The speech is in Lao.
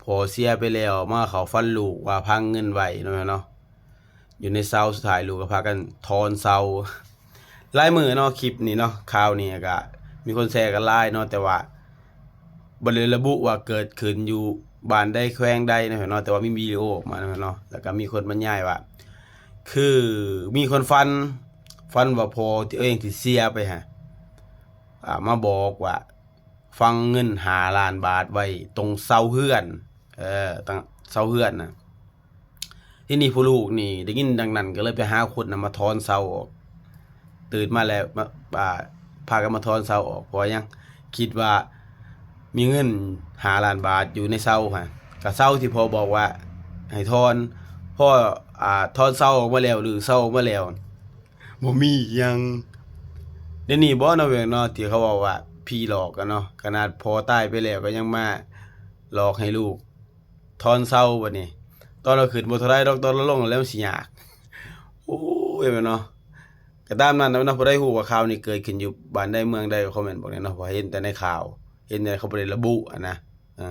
ພໍ່ເສຍໄປແລ້ວ ມາເຂົ້າຝັນລູກວ່າຝັງເງິນໄວ້ເນາະ ແມ່ນເນາະ ຢູ່ໃນເຊົາ ສຸດທ້າຍລູກກໍພາກັນຖອນເຊົາ. ຫຼາຍມື້ເນາະ ຄລິບນີ້ເນາະ ຂ່າວນີ້ກໍມີຄົນແຊກັນຫຼາຍເນາະ ແຕ່ວ່າບໍ່ໄດ້ລະບຸວ່າເກີດຂຶ້ນຢູ່ບ້ານໃດແຂວງໃດເນາະ ແມ່ນເນາະ ແຕ່ວ່າມີວິດີໂອອອກມາເນາະ ແມ່ນເນາະ ແລ້ວກໍມີຄົນບັນຍາຍວ່າ ຄືມີຄົນຝັນ ຝັນວ່າພໍ່ຕົວເອງທີ່ເສຍໄປຫະ ອ່າ ມາບອກວ່າ ຝັງເງິນຫ້າລ້ານບາດໄວ້ຕົງເສົາເຮືອນ ເອີ ຕັ້ງເສົາເຮືອນນະ. ທີນີ້ຜູ້ລູກນີ້ໄດ້ຍິນດັ່ງນັ້ນ ກໍເລີຍໄປຫາຄົນນຳມາຖອນເສົາອອກ. ຕື່ນມາແລ້ວ ມາ ອ່າ ພາກັນມາຖອນເສົາອອກ. ເພາະຫຍັງ? ຄິດວ່າມີເງິນຫ້າລ້ານບາດຢູ່ໃນເສົາຫັ້ນ ກະເສົາທີ່ພໍ່ບອກວ່າໃຫ້ຖອນ. ພໍ ອ່າ ຖອນເສົາອອກມາແລ້ວ ຮື້ເສົາອອກມາແລ້ວ ບໍ່ມີຫຍັງ. ດຽວນີ້ບໍ່ເນາະ ເວງເນາະ ທີ່ເຂົາເວົ້າວ່າຜີຫຼອກກັນເນາະ, ຂະໜາດພໍ່ຕາຍໄປແລ້ວກໍຍັງມາຫຼອກໃຫ້ລູກຖອນເສົາ. ບັດນີ້ຕອນລາວຂຶ້ນບໍ່ເທົ່າໃດດອກ, ຕອນລາວລົງແລ້ວມັນຊິຍາກ. ໂອ້ຍ ແມ່ນເນາະ. ກໍຕາມນັ້ນແຫຼະເນາະ, ຜູ້ໃດຮູ້ວ່າຂ່າວນີ້ເກີດຂຶ້ນຢູ່ບ້ານໃດເມືອງໃດກໍຄອມເມັນບອກແດ່ເນາະ, ເພາະເຫັນແຕ່ໃນຂ່າວ, ເຫັນແຕ່ເຂົາບໍ່ໄດ້ລະບຸຫັ້ນນະ. ເອີ